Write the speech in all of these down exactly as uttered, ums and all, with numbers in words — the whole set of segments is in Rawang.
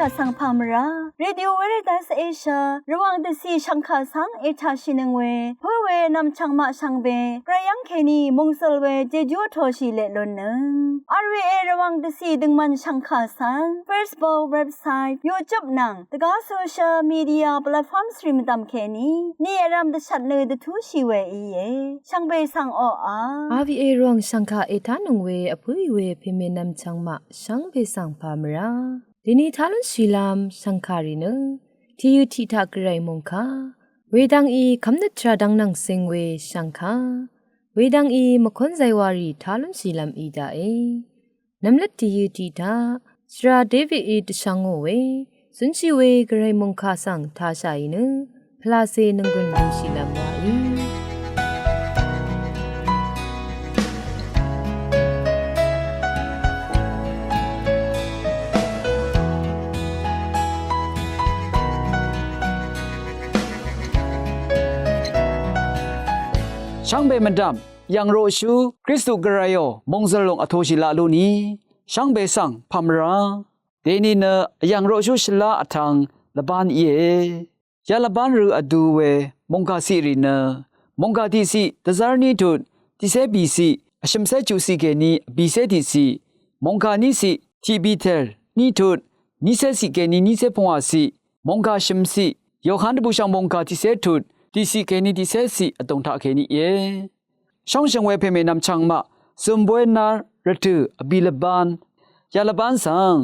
Vsvng pà mvrá Radio Veritas Asia Rvwàng dvcì shvngkà svng ètàshìnøng we pǿ we nv̀mchv̀ng maq shvngbe gvray yv́ng kèní mòngzø̀l we jejú vtoshì leq lunnøng. R V A Rvwàng dvcì døngmvn shvngkà svng Facebook, website, YouTube nvng dvgá social media platforms rì mvdv̀m kèní ni vrv̀m dvshvt nø dvtúshì we íe. Shvngbe svng oqà R V A Rvwàng shvngkà ètánøng we vpǿì we pèmè nv̀mchv̀ng maq shvngbe svng pà mvrá dèni tá lúnshìlv́m shv̀ngkàrì nø tìyø tiq taq gvray mòngkà wedvng í kv́mnøt tvrà dvng nvng sing we shv̀ngkà wedvng í mvkónzay warì tá lúnshìlv́m í daqe. Nvmløt tìyø tiq taq shvra Davidí dvshvngò we zǿnshì we gvray mòngkà svng tāshàì nø pvlacè nònggùn lúnshìlv́m waí. Shvngbe mvdv̀m yv̀ng roqshú Kristu gvrayò mòngzø̀l lòng vtoshì laq lúni shvngbe svng pà mvrá dèni nø yv̀ng roqshú shvlá vtv̄ng lvbán íe. Ya lvbán rø vdu we mòngkà ciqrì nø mòngkà tiqciq dvzv́r ní tut tiqcé bìciq vshø̀mcé chuqciq kèní vbìcé tiqciq, mòngkà níciq tiq Piter ní tut nícé ciq kèní nícé pungwàciq, mòngkà shø̀mciq Yohan dvbùshv̀ng mòngkà tiqcé tut tiqciq kèní tiqcé ciq vdùng taq kèní íe. Shóngshø̀ng we pèmè nv̀mchv̀ng maq zùmbóy nár rvtø̀ vbì lvbán ya lvbán svng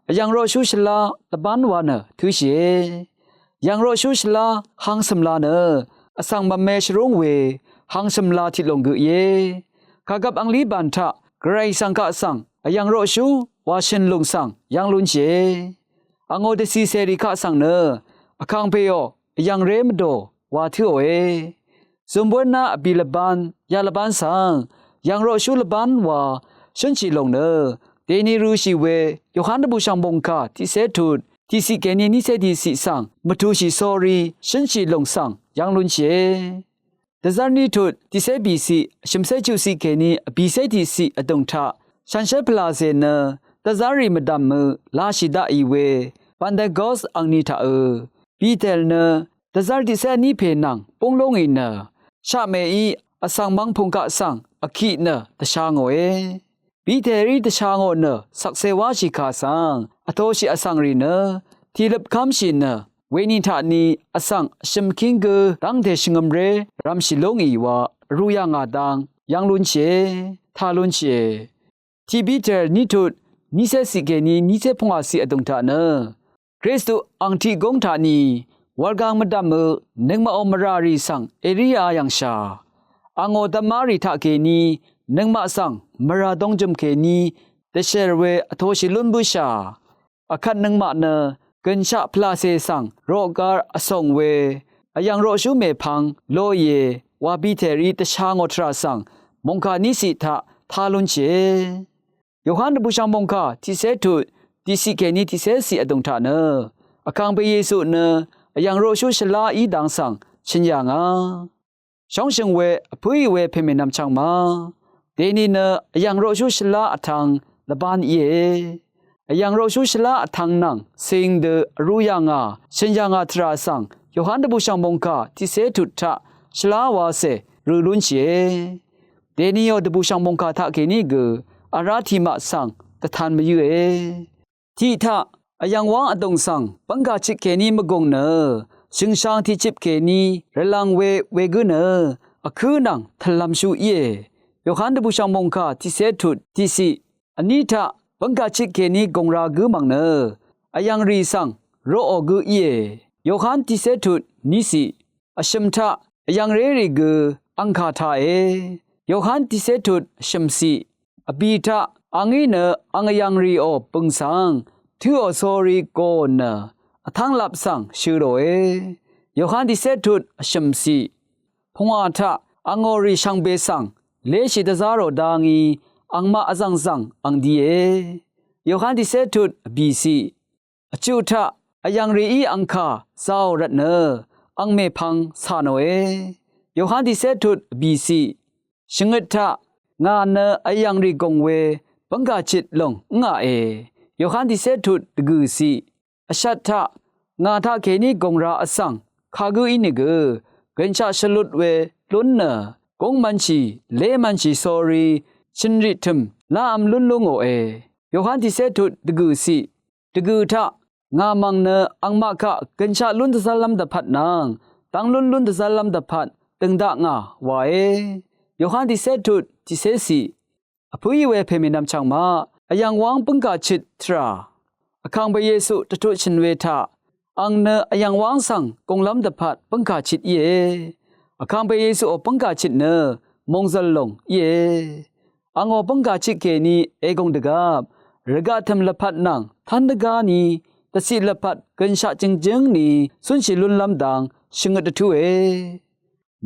vyv̀ng roqshú shvlá lvbán wa nø tǿshìe. Yv̀ng roqshú shvlá hang cø̀mla nø vsvng mvme shvrúng we hang cø̀mla tiq lòng gø íe. Kàgvp anglí bàn taq gvray svng kaq svng vyv̀ng roqshú wà shø̀n lùng svng yv́ng lúnshìe. Angò dvcìcèrì kaq svng nø vkàngpèò vyv̀ngré mvdò wa tǿòe. Zùmbóy nár vbì lvbán ya lvbán svng yv̀ng roqshú lvbán wa shǿnshì lòng nø dèni rø̄shì we Yohan dvbùshv̀ng mòngkà tiqcé tut tiqciq kèní nícé tiqciq svng mvtūshì sórí shǿnshì lòng svng yv́ng lúnshìe. Dvzv́r ní tut tiqcé bìciq vshø̀mcé chuqciq kèní vbìcé tiqciq vdùng taq shànshér pvlàcè nø dvzv́rrì mvdv̀mø lashì daqì we Pentekos angni taqø Piter nø dvzv́r tiqcé vní pè nvng búng lúngì nø shaqmèí vsvng mvngpung kaq svng vkiq nø dvsha ngòe. Piterí dvsha ngò nø shvkse wáshì kà svng vtoshì vsvngrì nø tìløp kv́mshì nø weni taqni vsvng vshø̀m kíng gø dv́ngte shvngø̄mré rv̄mshì lúngì wa vrū yà ngà dang yv́ng lúnshìe, tā lúnshìe. Tiq Piter ní tut nícé ciq kèní nícé pungwàciq vdùng taq nø Kristu ang tiq gúng taqni wurgang mvdv̀mø nøngmaqò mvràrì svng èríā yv̀ngshà. Angò dvmárì taqkèní nøngmaq svng mvrà dōngjø̀m kèní dvshèr we vtoshì lún bǿshà. Akvt nøngmaq nø gø̀nshaq pvlàcè svng roqgar vsòng we vyv̀ng roqshú mèpvng lóìe wa Piterí dvsha ngò tvrà svng mòngkà níciq taq tá lúnshìe. Yohan dvbùshv̀ng mòngkà tiqcé tut tiqciq kèní tiqcé ciq vdùng taq nø vkàngpè Yesu nø vyv̀ng roqshú shvlá í dang svng shø̀n yà ngà. Shóngshø̀ng we vpǿì we pèmè nv̀mchv̀ng ma dèni nø vyv̀ng roqshú shvlá vtv̄ng lvbán íe. Vyv̀ng roqshú shvlá vtv̄ng nvng cing dø vrū yà ngà shø̀n yà ngà tvrà svng Yohan dvbùshv̀ng mòngkà tiqcé tut taq shvlá wacè rø̄ lúnshìe. Dèniò dvbùshv̀ng mòngkà taqkèní gø vrá tiqmaq svng dvtan mvyǿe. Tiq taq vyv̀ng wáng vdùng svng bv́ngkà chit kèní mvgùng nø shø̀ngshang tiqchip kèní rvlvng we wegǿ nø vkǿ nvng tv̀llv̄mshú íe. Yohan dvbùshv̀ng mòngkà tiqcé tut tiqciq. Vní taq bv́ngkà chit kèní gùng rā gǿ mv̀ng nø vyv̀ngrì svng roqò gǿ íe. Yohan tiqcé tut níciq. Vshø̀m taq vyv̀ngrérì gø ang kà tāe. Yohan tiqcé tut vshø̀mciq. Vbì taq angí nø ang vyv̀ngrìò bø̀ng svng tǿò sórí goò nø vtv́nglap svng shø̄ ròe. Yohan tiqcé tut vshø̀mciq. Pungwà taq angòrì shvngbe svng léshì dvzá rò dá ngí angmaq vzv̀ngzv̀ng ang die. Yohan tiqcé tut vbìciq. Vchuq taq vyv̀ngrìí angkà zāò rvtnø ang mèpvng cà nòe. Yohan tiqcé tut vbìciq. Shvngøt taq ngà nø vyv̀ngrì gùng we bv́ngkà chit lòng ǿngàe. Yohan tiqcé tut dvgø̀ciq. vshat taq ngà taqkèní gùng ra vsvng kagǿ ínìgø gønshaq shvlut we lún nø gúng mv̄nshì lé mv̄nshì sórí shø̀nrì tø̀m láv̄m lún lú ngòe. Yohan tiqcé tut dvgø̀ciq dvgø̀ taq ngà mv̀ng nø angmaq kaq gønshaq lún dvzv́llv́m dvpvt nvng dv́ng lún lún dvzv́llv́m dvpvt dø̀ng dakngà wae. Yohan tiqcé tut tiqcéciq vpǿí we pèmènvm chv̀ngmaq vyv̀ng wáng bǿngkà chit tvrà vkàngpè Yesu dvtut shø̀n we taq ang nø vyv̀ng wáng svng gùnglv́m dvpvt bǿngkà chit íe. Vkàngpè Yesuò bǿngkà chit nø mòngzø̀l lòng íe. Angò bǿngkà chit kèní ègùng dvgvp rvgaq tø̀m lvpat nvng tv́n dvgáni dvciq lvpat gønshaq jøngjǿngni cúnshì lúnlv́m dang shvngøt dvtúe.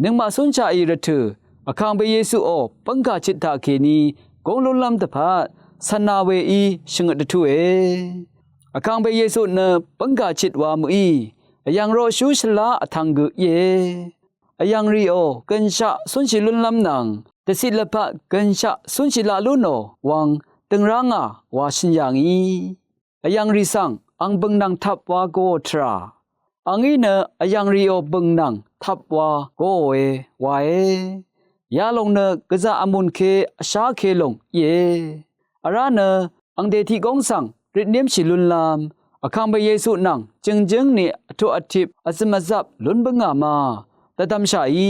Nøngmaq cúnshaqì rvtø̀ vkàngpè Yesuò bǿngkà chit taqkèní gúng lúnlv́m dvpvt cv̀na weí shvngøt dvtúe. Vkàngpè Yesu nø bǿngkà chit wa mø̀í vyv̀ng roqshú shvlá vtv̄ng gø íe. Vyv̀ng rìò gønshaq cúnshì lúnlv́m nvng dvciq lvpat gønshaq cúnshì laq lú nò wvng dø̀ng rá ngà wa shø̀n yà ngì. Vyv̀ng rì svng ang bø̀ng nvng tvp wa goò tvrà angí nø vyv̀ng rìò bø̀ng nvng tvp wa goòe wae. Yalòng nø gvzà vmùnke vsháke lòng íe. Vrá nø angdè tiq góng svng røtnémshì lúnlv́m vkàngpè Yesu nvng jø̀ngjǿng ni vtuq vtip vzø̀m vzap lún bǿngà ma dvdvmshàí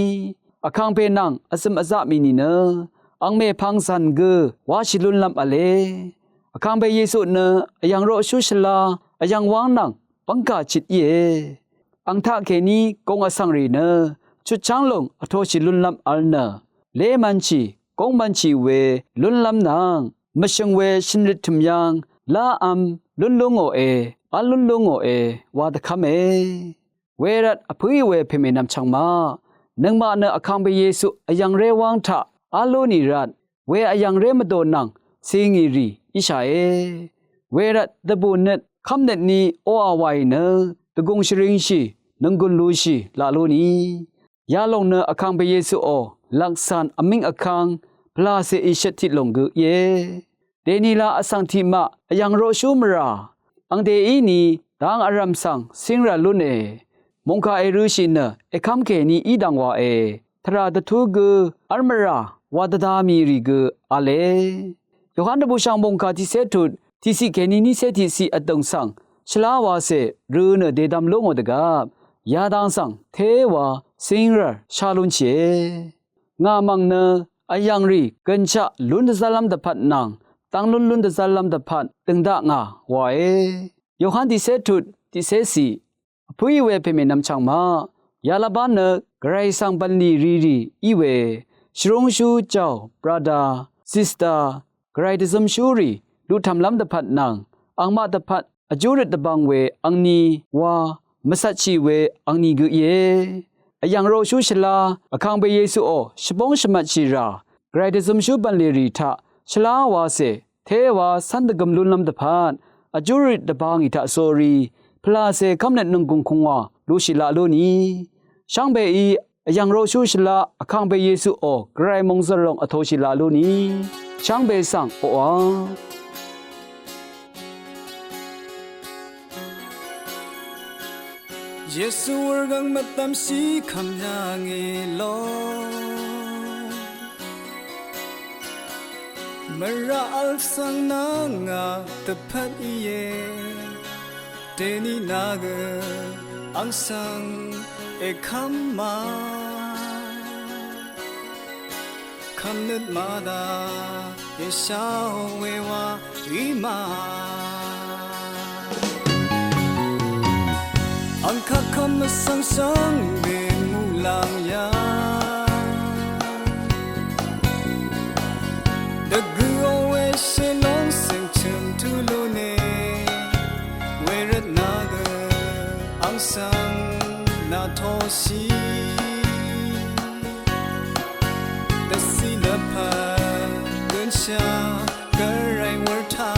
vkàngpè nvng vzø̀m vzap mì nìnø ang mèpvng zv̀n gø wáshì lúnlv́m v̄le. Vkàngpè Yesu nø vyv̀ng roqshú shvlá vyv̀ng wáng nvng bv́ngkà chit íe. Ang taqkèní gùng vsvng rì nø chutcháng lòng vtoshì lúnlv́m v̄l nø lé mv̄nshì gúng mv̄nshì we lúnlv́m nvng mvshø̀ng we shø̀nrøt tø̀m yv́ng láv̄m lún lú ngòe v́l lún lú ngòe wa dvkv́me. Wervt vpǿí we pèmènvm chv̀ngmaq nøngmaq nø vkàngpè Yesu vyv̀ngré wáng taq v́l lú nì rvt we vyv̀ngré mvdò nvng cingì rì íshàe. Wervt dvbù nøt kv́mnøt ni oqà wàì nø dvgùng shvringshì nònggùn lushì laq lú ni. Yalòng nø vkàngpè Yesuò lvksàn vmíng vkv́ng pvlàcè ìshøt tiq lòng gø íe. Dènila vsvng tiqmaq vyv̀ng roqshú mvrà ang dèí ni dang vrv̀m svng cíngrv̀l lúne. Mòngkà èrø̄shì nø èkv́m kèní í dv̀ng wàe. Tvrà dvtú gø v́l mvrà wa dvda mì rì gø v̄le. Yohan dvbùshv̀ng mòngkà tiqcé tut tiqciq kèní nícé tiqciq vdø̀ng svng shvlá wacè rø̄ nø dèdvm lú ngò dvgvp yadang svng téwa cíngrv̀l shá lúnshìe. Ngà mv̀ng nø vyv̀ngrì gønshaq lún dvzv́llv́m dvpvt nvng dv́ng lún lún dvzv́llv́m dvpvt dø̀ng dakngà wàe. Yohan tiqcé tut tiqcéciq vpǿí we pèmènvm chv̀ngmaq yalvbá nø gvray svng bv̀nlì rírì í we shvrúngshú jàò brada sista gvray dvzømshúrì luqtv̀mlv́m dvpvt nvng angmaq dvpvt vjúrøt dvbvng we angni wa mvcvtshì we angni gø íe. Vyv̀ng roqshú shvlá vkàngpè Yesuò shvbóng shvmvtshì rà gvray dvzømshú bv̀nlì rì taq shvlá wacè téwa cv́n dvgøm lúnlv́m dvpvt vjúrøt dvbvngì taq sórí pvlàcè kv́mnøt nònggùng kùngwà lushì laq lú ni. Shvngbeí vyv̀ng roqshú shvlá vkàngpè Yesuò gvray mòngzø̀l lòng vtoshì laq lú ni. Shvngbe svng oqà Yesu wurgvng mvdvmshì kv́m yàngì lo. Mvrà vl svng nvng ngà dvpvt íe. Dèní nà gø ang svng èkv́m ma. Kv́mnøt màdá èsháò we wa í ma. Ang kaq kv́m vsvng shvngbe muqlàng yà. Dvgø̀ò we shèlóng cèngchø̀m tulu ne. Wervt nà gø ang svng nà toshì. Dvciq lvpat gønshaq gvray wurtaq.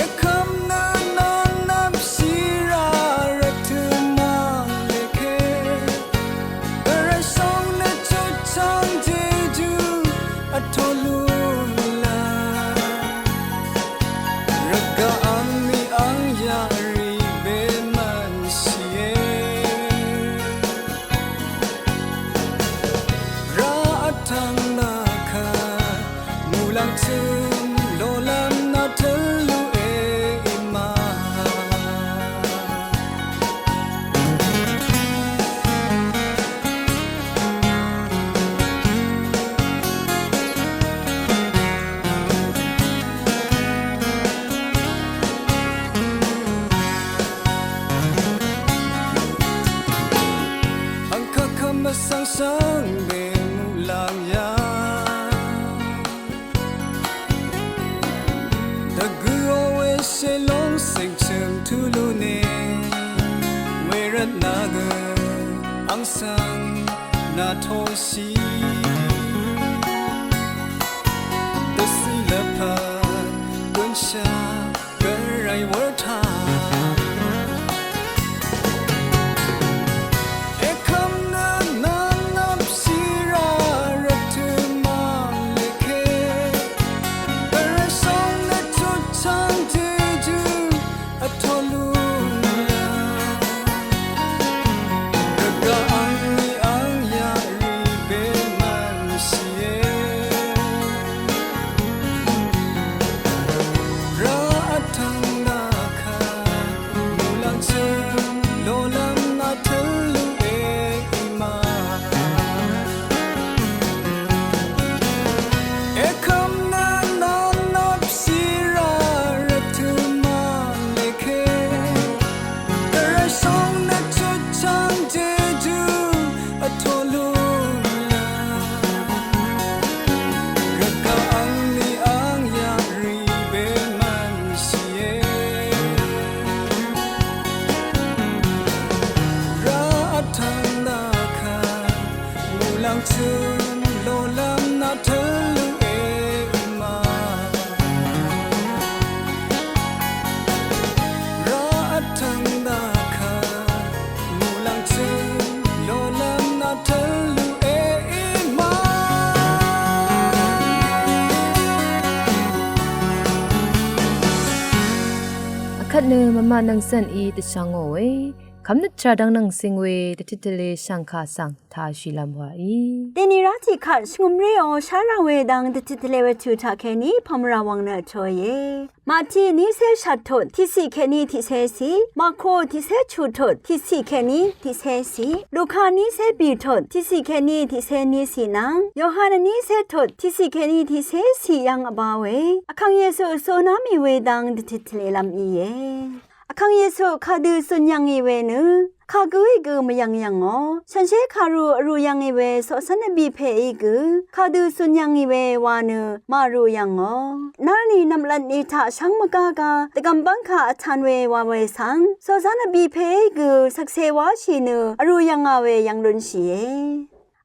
Èkv́m nø nvng nvpshì rà rvtø̀ mvlèke. Gvray shóng nø chutchv́ng jejú vtō lúnlv́m. Shelong sengchøng tulune, wervt nagø angsvng natoshi. Dvsi lvpat gunsha gvray wurta. Ekvm nø nanap shira rvtø mvleke. Gvray shong nø chutchang jeju vtolu la. Rvgaq angni angyaq rì bemvn shìe. Rvt tvng nvkvt muqlàng chø̀m lolv́m nvt tvl luqe í ma. Ekvm nø nanap shira rvtø mvleke. Gvray shong nø chutchang jeju vtolu la. Rvgaq angni angyaq rì bemvn shìe. Rvt tvng nvkvt muqlàng chø̀m lolv́m nvt tvl luqe í ma. Rvt tvng nvkvt muqlàng chø̀m lolv́m nvt tvl luqe í ma. Akvt nø mvmaq nvng cv̀n í dvshvngò we, kvmnøt tvrà dvng nvng cing we, dvtit tvle shv̀ngkà svng tāshìlv́m wa í. Dèni rá tiqkvt shvngø̀mré ò shá rà we dvng dvtit tvle we tø̀ taq kèní pàmvrà wvng nø vtōìe. Màti nícé shvt tut tiqciq kèní tiqcé ciq, Màrko tiqcé chuq tut tiqciq kèní tiqcé ciq, Luka nícé bì tut tiqciq kèní tiqcé ní ciq nvng, Yohan nícé tut tiqciq kèní tiqcé ciq yv́ng vbá we, Vkàng Yesu zuná mì we dvng dvtit tvlelv́m íe. Vkàng Yesu kadø zun yv̀ngì we nø, kagǿí gø mvyv̀ng yv̀ngò. Shànshér kàru vrù yv̀ngì we coqcv́n vbì pèí gø, kadø zun yv̀ngì we wa nø màru yv̀ngò. Nálni nv̀mlvtni taq shv́ng mvgágá, dvgv̀m bv́ngkà vtan we wa we svng, coqcv́n vbì pèí gø shvkse wáshì nø, vrù yv̀ngà we yv̀ng lunshìe.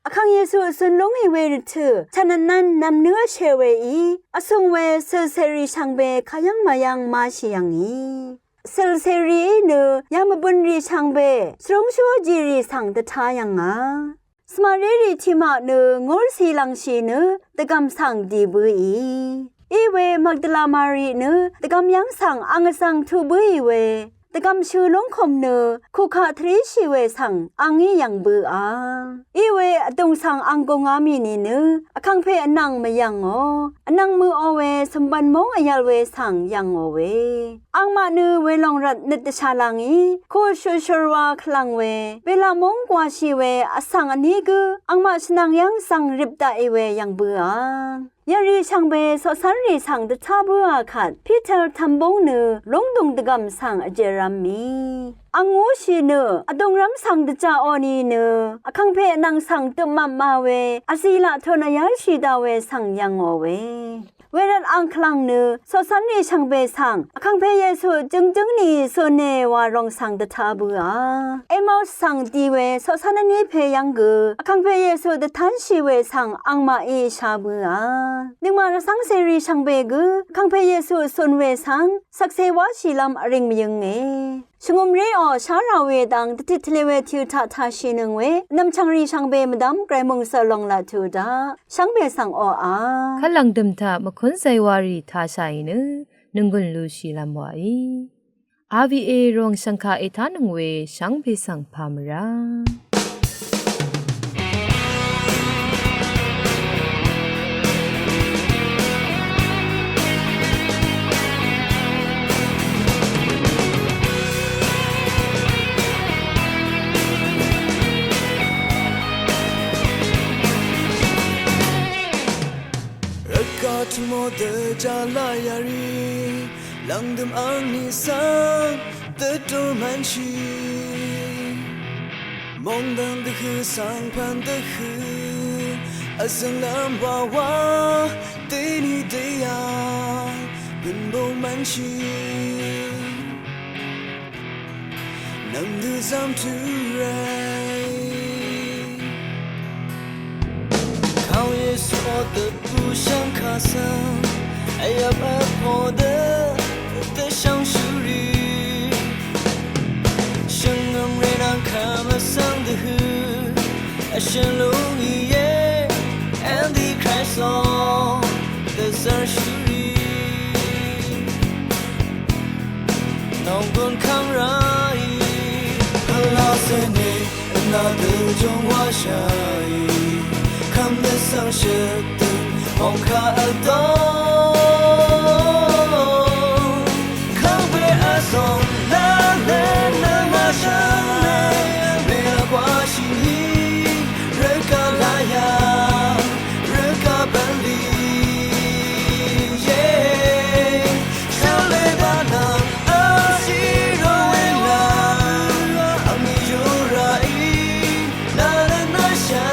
Vkàng Yesu zun lúngì we rvtø̀, chv̀nvtnv̄n nv̀mnǿ vshè weí, vsùng we sølcèrì shvngbe kayv́ng màyv́ng máshì yv̀ngì. Sølcèrìí nø yamvbønrì shvngbe, shvrúngshú vjìrì svng dvtá yv̀ngà. Svmarérì tiqmaq nø ngúrcì lv̀ngshì nø dvgv̀m svng dì bǿì. Iwe Magdala Mari nø dvgv̀m yv́ng svng ang vzv̀ng tuq bǿì we, dvgv̀m shø̀ lúngkùm nø kukaq tvríshì we svng angí yv̀ng bǿà. Iwe vdùng svng ang gungá mì nìnø, vkàngpè vnvng mvyv̀ngò, vnvng møqò we cø̀mbv̀n móng vyvl we svng yv̀ngò we. Angmaq nø welòng rvt nøt dvshà lv̀ngí, kuqshøq shørwa kvlv̀ng we, belaq móng gwàshì we vsvng vní gǿ, angmaq shvnvng yv́ng svng rip daqì we yv̀ng bǿà. Yv̀ngrì shvngbe coqcv́nrì svng dvtá bǿà kvt, Piter tv̀mbúng nø lúngdùng dvgv̀m svng vjerv̄m mì. Ang ngúshì nø, vdùngrv́m svng dvjaqò nìnø, vkàngpè vnvng svng døpmvpma we, vzì laq tun vyv́lshì daq we svng yv̀ngò we. Wervt ang kvlv̀ng nø, coqcv́nrì shvngbe svng, vkàngpè Yesu jøngjǿng nìí zune wa ròng svng dvtá bǿà. Emaus svng di we, coqcv́n vní pè yv́ng gø, vkàngpè Yesu dvtánshì we svng angmaqí shá bǿà. Nøngmaq rvcv́ngcèrì shvngbe gø, vkàngpè Yesu zun we svng, shvkse wáshìlv́m vring mvyǿnge. Shvngø̀mré ò shá rà we dvng dvtit tvle we tø̀ taq tāshìnøng we, vnvm chv̀ngrì shvngbe mvdv́m gvray mòngsøl lòng laq tuq daq, shvngbe svng oqà. Kvt lv̀ngdø̀m taq mvkúnzay warì tāshàì nø, nònggùn lushìlv́m wàí. R V A ròng shv̀ngkà ètánøng we, shvngbe svng pà mvrá. Rvgaq tø̀mò dvjá lá yarì, lv̀ngdø̀m angní svng dvdúr mvnshì. Mòngdv̀ng dvhø̀ svng pv̀n dvhø̀, vzø̀nglv́m wawa dèní dèyà, Bø̀n bø̀n mvnshì nv̀mdø zv́m tø̄ ràí. Kàó Yesu ò dvbù shvngkà svng vyvp vpo dø dvshvngshúrì. Shvngø̀mré nvng kvm vsvng dvhø̄ vshø̀n lúngì íe. Antichrist ò dvzv́rshúrì. Nònggùn kv́m ráì. Pvlacè nì vnà dø jùngwáshàì. Kv́m nø svng shøtø mòngkà vdó. Kv́m we vsòng nà nø nø wáshàì. Mèvgwáshì nì rø kà láyà. Rø kà bv̀nlì. Yé. Shvlé bvnvng vsì ròe la. Vmì yùràí nvlvn vshà.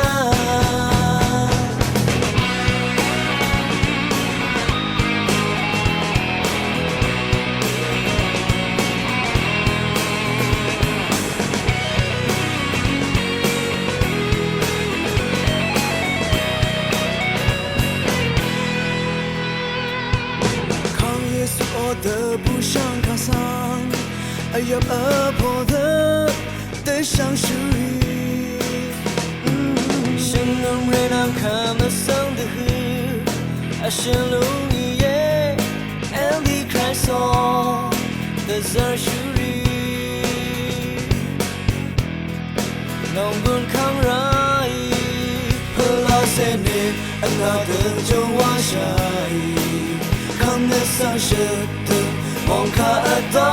Kàó Yesu ò dvbù shvngkà svng vyvp vpo dø dvshvngshúrì. Shvngø̀mré nvng kvm vsvng dvhø̄ vshø̀n lúngì íe. Antichrist ò dvzv́rshúrì. Nònggùn kv́m ráì. Pvlacè nì vnà dø jùngwáshàì. Kv́m nø svng shøtø mòngkà vdó.